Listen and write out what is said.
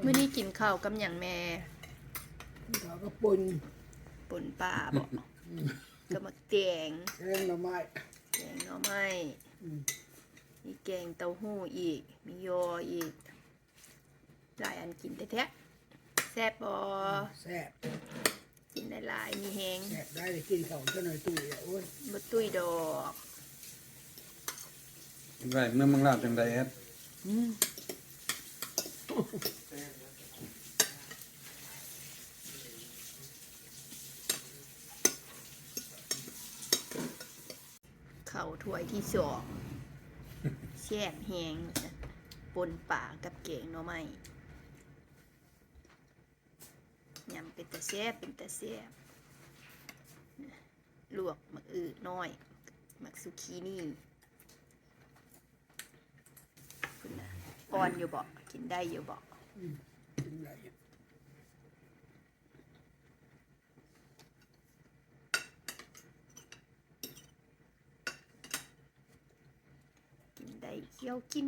ມື້ນີ້ກິນເຂົ້າກັບຫຍັງແມ່? ເຂົ້າກັບປົ່ນ ປົ່ນປາບໍ? ອືມ ກັບໝາກແຕງ ແກງໜໍ່ໄມ້ ແກງໜໍ່ໄມ້ ອືມ ມີແກງເຕົ້າຫູ້ອີກ ມີຍໍອີກ ຫຼາຍອັນກິນແທ້ໆ. ແຊບບໍ່? ແຊບ ກິນຫຼາຍໆ ມີແຮງ. ແຊບໄດ໋ ໄດ້ກິນເຂົ້າຈັກໜ້ອຍຕຸ້ຍ ໂອ້ຍ ບໍ່ຕຸ້ຍດອກ. ໄວ້ເມືອເມືອງລາວຈັ່ງໄດ້ແອັດ. ອືມ ເຂົ້າຖ້ວຍທີສອງ ແຊບແຮງ ປົ່ນປາກັບແກງໜໍ່ໄມ້ ຍຳເປັນຕາແຊບ ເປັນຕາແຊບ. ລວກໝາກອຶນ້ອຍ ໝາກຊູກີນີ ພຸ້ນນະ ອ່ອນຢູ່ບໍ? ກິນໄດ້ຢູ່ບໍ? ອືມ ກິນໄດ້ຢູ່ ກິນໄດ້ ຂຽວກິນ.